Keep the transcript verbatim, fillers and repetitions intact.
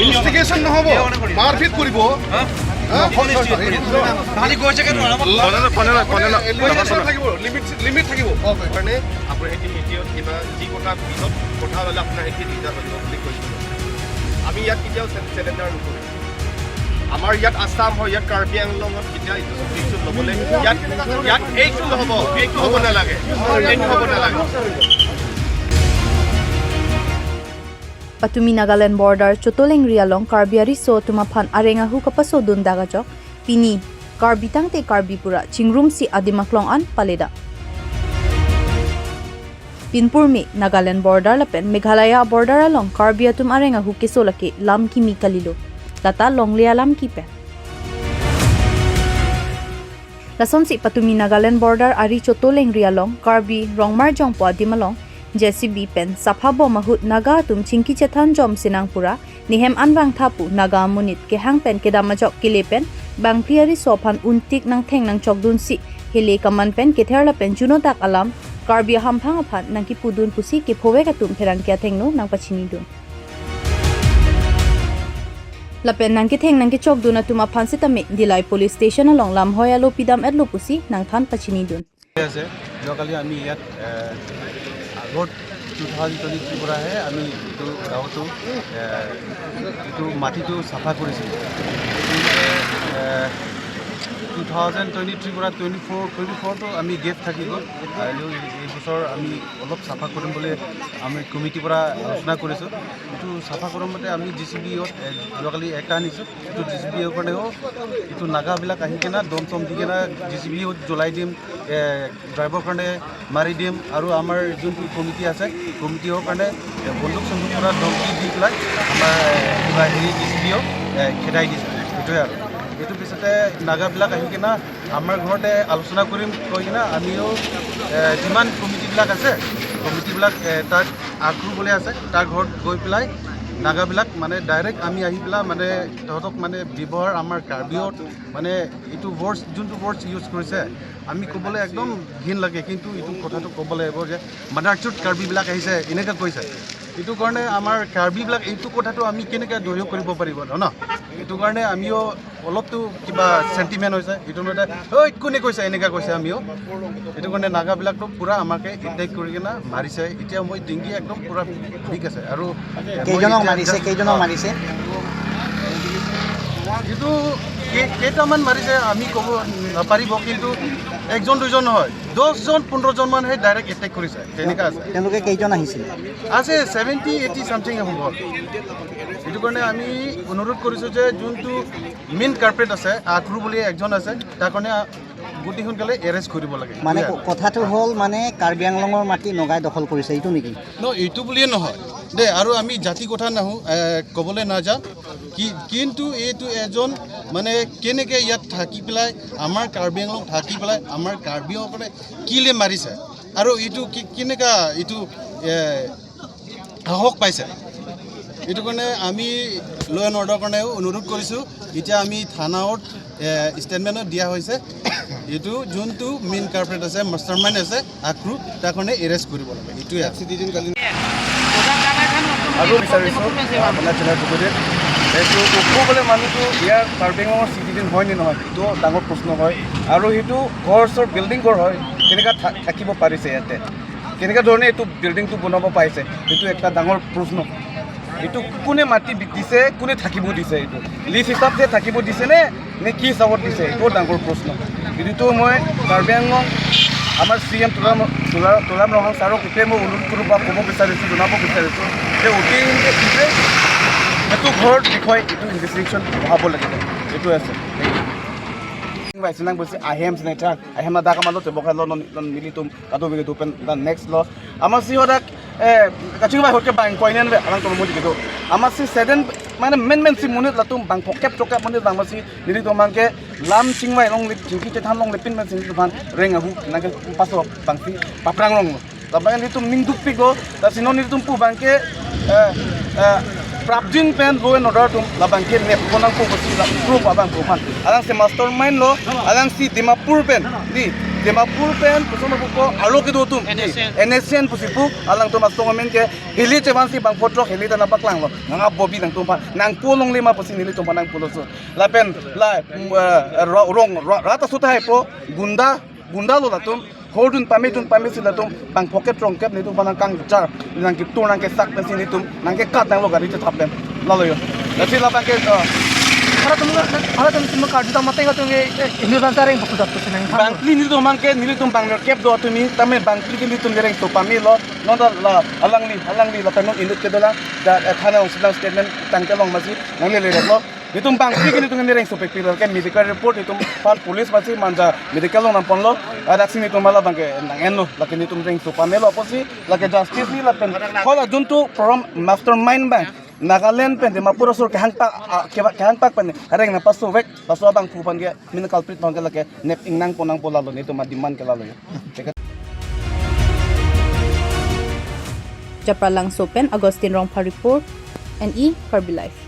ইনষ্টিগেশ্যন নহ'ব, মাৰপিট কৰিব। হা? হা? তাহাঁতি গৈছেগৈ ন, আমাৰ কনে লয়, কনে লয়, কনে লয়। এলিমিনেশ্যন থাকিব, লিমিট, লিমিট থাকিব। কাৰণে আপোনাৰ এতিয়া, এতিয়া কিবা যি কথা পিছত কথা হ'লে আপোনাৰ এতিয়া দিগদাৰ হৈ যাব বুলি কৈছোঁ। আমি ইয়াত কেতিয়াও চে-, চেলেণ্ডাৰ নকৰোঁ। আমাৰ ইয়াত আছাম হয়, ইয়াত কাৰ্বি আংলঙত কেতিয়া এইটো ডিচিশ্যন ল'বলৈ, ইয়াত, ইয়াত এইটো নহ'ব, এইটো হ'ব নালাগে, এইটো হ'ব নালাগে। Patumi Nagaland border Chotolengri along Karbi ariso atum aphan areng ahu kapasodun dak ajok pini Karbi tangte Karbi pura chingrumsi adim aklong an paledam. Pinpurme Nagaland border lapen Meghalaya border along Karbi atum areng ahu keso lake lam kimi kalilo. Lata longle alam kipen. Lasonsi patumi Nagaland border ari Chotolengri along Karbi Rongmar Jongpo adim along J C B pen sapha bom ahut Naga atum chingki chethan jom sinang pura nehem anvang thapu Naga amonit kehang pen kedam ajok kele pen bangphli ariso aphan untik nangtheng nangchokdunsi hele kaman pen kether lapen juno dak alam Karbi ahamphang aphan nangkipudun pusi kephovek atum pherangke athengno nangpachinidun. Lapen nangketheng nangkechokdun atum aphan sitame Dillai police station along lamhoi alo pidam etlo pusi nangthan pachinidun. আছে। যোৱাকালি আমি ইয়াত, এ, আগত two thousand twenty three পৰা আহে, আমি এইটো গাঁৱতো, এ, এইটো মাটিটো চাফা কৰিছিলোঁ। গতিকে, এ, টু থাউজেণ্ড টুৱেণ্টি থ্ৰী পৰা টুৱেণ্টি ফ'ৰ, টুৱেণ্টি ফ'ৰটো আমি গেপ থাকি গ'ল। আৰু এই, এই বছৰ আমি অলপ চাফা কৰিম বুলি আমি কমিটিৰ পৰা আলোচনা কৰিছোঁ। এইটো চাফা কৰোঁতে আমি জে চি বি, এ, যোৱাকালি একটা আনিছোঁ। এইটো জে চি বি অৰ কাৰণেও, এইটো নাগাবিলাক আহি কিনে দম চম দি কিনে জে চি বি জ্বলাই দিম, এ, ড্ৰাইভাৰ কাৰণে মাৰি দিম। আৰু আমাৰ যোনটো কমিটি আছে, কমিটিৰ কাৰণে, এ, বন্দুক চন্দুক পৰা ধমকি দি পেলাই আমাৰ, এ, কিবা হেৰি জে চি বি অক, এ, খেদাই দিছে। সেইটোৱে আৰু। এইটো পিছতে নাগাবিলাক আহি কিনে আমাৰ ঘৰতে আলোচনা কৰিম কৈ কিনে আমিও, এ, যিমান কমিটিবিলাক আছে, কমিটিবিলাক, এ, তাত আক্ৰ বুলি আছে, তাৰ ঘৰত গৈ পেলাই নাগাবিলাক মানে ডাইৰেক্ট আমি আহি পেলাই মানে তাহাঁতক মানে ব্যৱহাৰ আমাৰ কাৰ্বিও মানে এইটো ৱৰ্ডছ, যোনটো ৱৰ্ডছ ইউজ কৰিছে, আমি ক'বলৈ একদম ঘিণ লাগে, কিন্তু এইটো কথাটো ক'ব লাগিব যে মাদাৰচুট কাৰ্বিবিলাক আহিছে, এনেকৈ কৈছে। এইটো কাৰণে আমাৰ কাৰ্বিবিলাক এইটো কথাটো আমি কেনেকৈ দৈয় কৰিব পাৰিব ন? এইটো কাৰণে আমিও অলপতো কিবা চেণ্টিমেণ্ট হৈছে, এইটো মতে, "ঐ, কোনে কৈছে?" এনেকা কৈছে আমিও। এইটো কাৰণে নাগাবিলাকতো পূৰা আমাকে এটেক কৰি কিনে মাৰিছে। এতিয়া মই ডিঙি একদম পূৰা বিষ আছে। আৰু মই কেইজনক এতিয়া মাৰিছে? Just, কেইজনক অ, মাৰিছে? এইটো কেই-, কেইটামান মাৰিছে আমি ক'ব নাপাৰিব, কিন্তু একজন দুজন নহয়, দহজন পোন্ধৰজন মানুহে ডাইৰেক্ট এটেক কৰিছে, তেনেকা আছে। তেওঁলোকে কেইজন আহিছিল? আছে ছেভেণ্টি এইটি ছামথিং হ'ব। সেইটো কাৰণে আমি অনুৰোধ কৰিছোঁ যে যোনটো মেইন কালপ্ৰিট আছে, আক্ৰ বুলি একজন আছে, তাৰ কাৰণে আ-, অতি সোনকালে এৰেষ্ট কৰিব লাগে। মানে ক-, কথাটো হ'ল মানে কাৰ্বি আংলঙৰ মাটি নগাই দখল কৰিছে, এইটো নেকি? ন, এইটো বুলিয়ে নহয় দেই, আৰু আমি জাতি কথা নাহো, এ, ক'বলৈ নাযাওঁ। কি, কিন্তু এইটো এজন মানে কেনেকে ইয়াত থাকি পেলাই, আমাৰ কাৰ্বি আংলং থাকি পেলাই, আমাৰ কাৰ্বিসকলে কিলে মাৰিছে আৰু এইটো কি, কেনেকা এইটো, এ, সাহস পাইছে। এইটো কাৰণে আমি ল' এণ্ড অৰ্ডাৰ কাৰণেও অনুৰোধ কৰিছোঁ। এতিয়া আমি থানাত, এ, ষ্টেটমেণ্টো দিয়া হৈছে। এইটো যোনটো মেইন কালপ্ৰিট আছে, মাষ্টাৰ মাইণ্ড আছে, আক্ৰ, তাৰ কাৰণে এৰেষ্ট কৰিব লাগে। এইটোৱে আৰু। চিটিজেন কালি আৰু বিচাৰিছোঁ আপোনাৰ চেনেল যোগেদি এইটো অক্ৰ বোলে মানুহটো ইয়াৰ কাৰ্বি আংলঙৰ চিটিজেন হয় নে নহয়, এইটো ডাঙৰ প্ৰশ্ন হয়। আৰু সেইটো ঘৰ চৰ বিল্ডিং ঘৰ হয়, কেনেকা থা-, থাকিব পাৰিছে ইয়াতে? কেনেকে ধৰণে এইটো বিল্ডিংটো বনাব পাৰিছে, এইটো এটা ডাঙৰ প্ৰশ্ন। এইটো কোনে মাটি বি-, দিছে, কোনে থাকিব দিছে, এইটো লিজ হিচাপে থাকিব দিছে নে, নে কি হিচাপত দিছে, এইটো ডাঙৰ প্ৰশ্ন। এইটো মই কাৰ্বি আংলং আমাৰ চি এম তুলাৰাম, তুলা-, তুলাৰাম ৰংহাং ছাৰক এইটোৱে মই অনুৰোধ কৰোঁ বা ক'ব বিচাৰিছোঁ, জনাব বিচাৰিছোঁ যে অতি সোনকালে এইটো ঘৰৰ বিষয়ে এইটো ইনভেষ্টিগেশ্যন বঢ়াব লাগিব। এইটোৱে আছে। Vai sinang busi ahem sinang thang, ahem na dak amalo te bokha lo non, non militum kado bigi dupen dan next lo. Amatsi hadak, eh, kaching vai hoke bang koinen ve alang tomo dikit do. Amatsi sudden mane men men si monit latum bang pokep tokep monit bang amatsi nelitum bangke lam chingvai longle, chingki chethan longle pinmen si nelitum aphan reng ahu nangke paso bangsi paprang longlo. Labang nelitum ning dukpik lo, lasi non nelitum pu bangke, eh, eh, prapjin pen lo en order atum labangke nep konang po kosi la group abang ko aphan. Alangsi mastermind lo, alangsi Dimapur pen, di, Dimapur pen koson apupo arlo kedo atum N S N. N S N pusi pu alangtum asong amen ke hili chevan si bangpho throk hili ta nangpaklanglo. Nang abobi nangtum aphan nangpo longle ma pusi nelitum aphan nangpulo so. Lapen la mm, eh, ro- rong ro- rat asut hai po gunda gunda lo latum hordun pame dun pame si latum bangpho kep throng kep nelitum aphan nangkangjar nangketur nangkesak pensi nelitum nangkekat nanglo gari chethap pen. Lalo yo. Lasi labang ke eh, Halatum halatum tum karju tang mateng atum ke eh, Hindu bangsa reng baku dap tu senang. Bangphli nelitum abang ke nelitum bang kep do atum ni tame bangphli ke nelitum rengso pamelo. Non ta la alangli alangli la tanon indut kedo lang da eh, thana ong sedang statement tangkelong masi nanglele lo. Nelitum bangphli ke nelitum rengso pekpik ke medical report nelitum aphan police masi manja medical along nangponlo. Adak si nelitum labang ke nang-enlo lake nelitum rengso pamelo apotsi lake justice ni lapen kola juntu program mastermind abang Nagaland pen Dimapur asor kehangpak ah, keha- kehangpak pen reng nangpasovek laso abangphu aphan ke main culprit aphan ke lake nep ingnang ponang pola lo nelitum ademand ke lalo yo. Japralangso pen Augustine Rongphar report, N E Karbi Live.